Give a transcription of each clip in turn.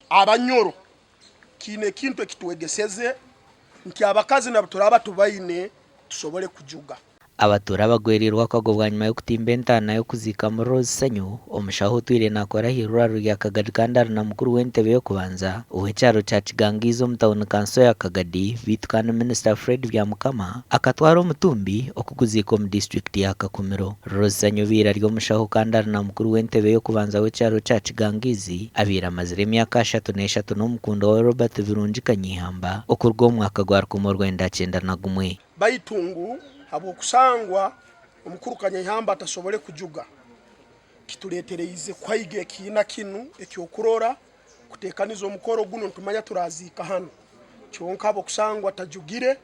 Abanyoro kiine ekintu ekitwegeseze nti abakazi nabu turaba tubaine tusobole kujuga. Abatuura abagwereirwe akago bwanyima y'okutimba entaana y'okuziikamu Rose Sanyu, omushaho otwire naakora ah'eirwariro rya Kagadi kandi ari na mukuru w'entebe y'okubanza ow'ekyaro kya Kigangaizi omu tauni kanso ya Kagadi beitu kandi Minisita Fred Byamukama akatwara omutumbi okuguziika omu disiturikiti ya Kakumiro. Rose Sanyu obaire ari omushaho kandi ari na mukuru w'entebe y'okubanza w'ekyaro kya Kigangaizi abaire amazire emyaka ashatu n'eshatu n'omukundwa we Robert Birungi Kanyeihamba okuruga omu mwaka gwa 1991. Baitu ngu habw'okusangwa omukuru Kanyaihamba atasobole kujuga, kituletereize kuhaiga ekiina kinu eky'okurora kutekaniza omukoro gunu nitumanya turaziika hanu. Kyonka habw'okusangwa tajugire,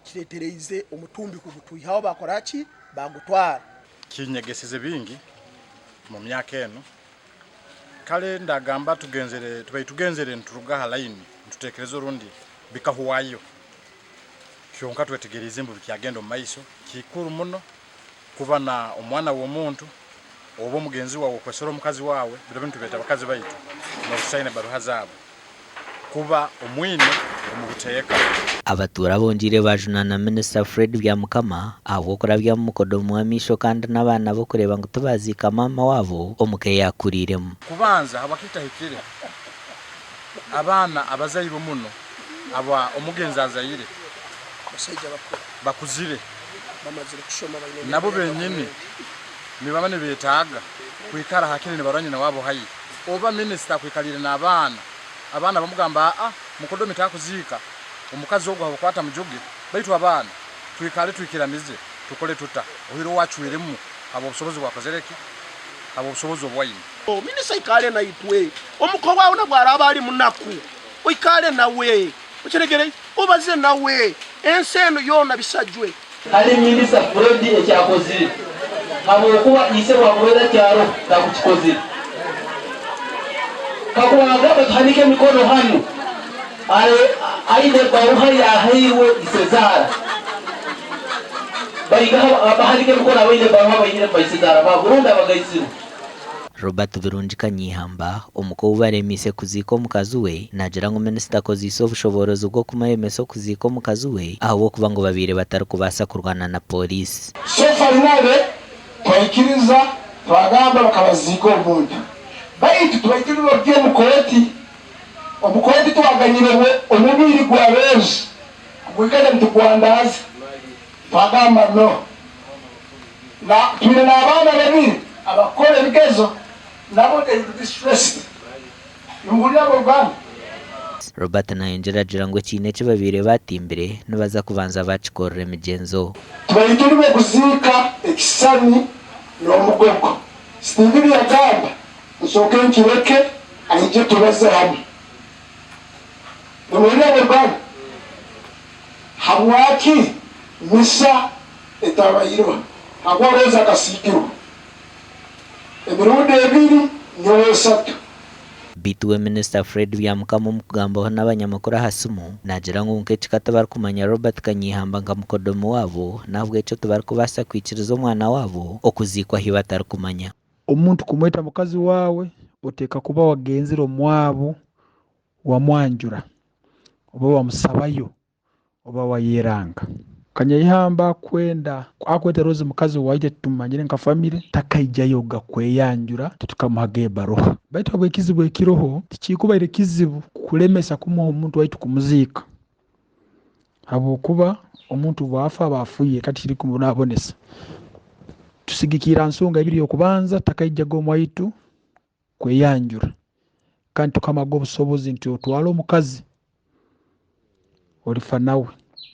kiretereize omutumbi kugutwihaho bakora ki? Bagutwara. Kinyegesize bingi omu myaka enu. Kale ndagamba tugenzere, tubaire tugenzere nituruga ha layini nitutekereza orundi bikahwayo. Kyonka twetegeriize mbu bikyagenda omu maiso. Kikuru muno kuba na omwana w'omuntu oba omugenzi wawe okwesera omukazi wawe, biro binu tubeeta bakazi baitu, n'okusaina ebaruha zaabo kuba omwine omu buteeka. Abatuura bongyeire baajunaana Minisita Fred Byamukama ahabw'okurabyamu mukodomi w'amaisho kandi n'abaana be okureeba ngu tibaaziika maama waabo omuka ei akuriiremu. Kubanza habwaki kitahikire abaana abazairwe muno aba omugenzi azaire bakuzire nabo benyini nibaba nibetaaga kwikara hakire nibarora nyina wabo haihi. Oba minisita akwikalire n'abaana, abaana bamugamba aa mukodomi takuziika omukazi ogu habwokuba atamujuge baitu abaana twikale twikiranize tukole tuta ohiire owacwiremu habw'obusobozi bwakozere ki? Habw'obusobozi obwaine. Minisita aikale naitwe omuka wawe nabwaraaba ali munaku. Oikare nawe, okiregere, obaze nawe, ensi enu yoona bisajwe. Hali Minisita Fred ekyakozire habwokuba ise bwakubaire akyaroho takukikozire. Kakuba agamba tuhanike emikono hanu aine ebaruha yahairwe isezaara baingaha abahanika emikono abaine ebaruha baihire mubaisezaara baabo rundi abagaisirwe. Robert Birungi Kanyeihamba, omuka ou baremiise kuziika omukazi we, naagira ngu minisita akozeise obushoboorozi bw'okumuremesa okuziika omukazi we ahabw'okuba ngu babaire batarikubaasa kurwana na pooriisi. So finally twaikiriza twagamba bakabaziika omuntu baitu tubaikiriza bari omu kooti, omu kooti twaganyire omubiri gwa Rose kugwikara nitugwandaaza twagamba no. Na twine n'abaana babiri abakukora ebigezo nabo they will be stressed. Nimuhurira ab'oruganda? Robert nayongyera agira ngu ekiina eki babaire batimbire nibaza kubanza bakikorera emigyenzo. Tubaire turi b'okuziika ekisisani n'omugogo. Stephen yagamba, Nsooke nkireke aije tubaze hamwe. Nimuhurira ab'oruganda? Habwaki misa etabaireho ahabw'okuba Rose akasiigirwa emirundi ebiri nyowe esatu. Beitu we Minisita Fred Byamukama omu kugambaho n'abanyamakuru aha simu, naagira ngu nk'ekika tibarikumanya Robert Kanyeihamba nka mukodomi waabo n'ahabw'ekyo tibarikubaasa kwikiriza omwana waabo okuziikwa ahi batarikumanya. Omuntu kumweta mukazi waawe, oteekwa kuba wagenzire omwaabo wamwanjura oba wamusabayo. oba wayeranga. Kanyeihamba akwenda akwete Rose mukazi waitu titumumanyire nka family takaijayoga kweyanjura titukamuhaga ebaruha baitu habwekizibu ekiroho tikikubaire kizibu kulemesa kumuha omuntu waitu kumuziika habwokuba omuntu obwafa aba afiire kati tikirikumubonabonesa. Tusigikiire ha nsonga ibiri eyokubanza takaijaga omwaitu kweyanjura kandi tukamaga obusobozi nti otwale omukazi olifa nawe.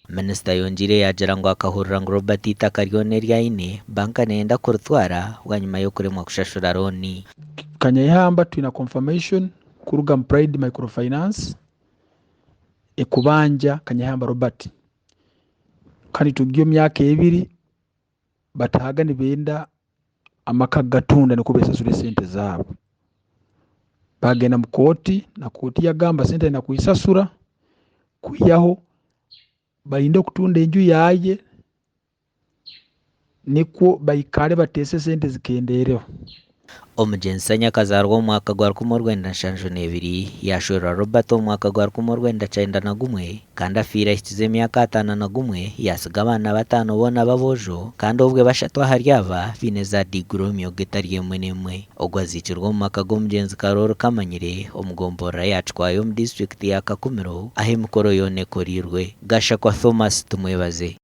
Minisita ayongyeire yaagira ngu akahurira ngu Robert eitaka ryona eri aine, banka neyenda kuritwara bwanyima y'okuremwa kushashura looni. Kanyeihamba twine confirmation kuruga mu Pride Microfinance ekubanja Kanyeihamba Robert kandi turi omu myaka ebiri bataaga nibenda amaka kugatunda nikwo besasure esente zaabo. Bagenda mu kooti na kooti yagamba sente aine kuzisasura kwihaho barinde kutunda enju yaaye nikwo baikare bateese esente zikendeereho. Omugyenzi Sanyu akazaarwa omu mwaka gwa 1972, yaashwerwa Robert omu mwaka gwa 1991 kandi afiire ahikize emyaka 51, yaatsiga abaana bataano boona b'aboojo kandi obwe bashatu ahari aba baine za diiguri omu myooga etari emwe n'emwe. Ogu aziikirwe omu maka g'omugyenzi Karoori Kamanyire omu gomborora ya Kikwayo omu disiturikiti ya Kakumiro ahu emikoro yoona ekoreirwe. Gashakwa Thomas Tumwebaze.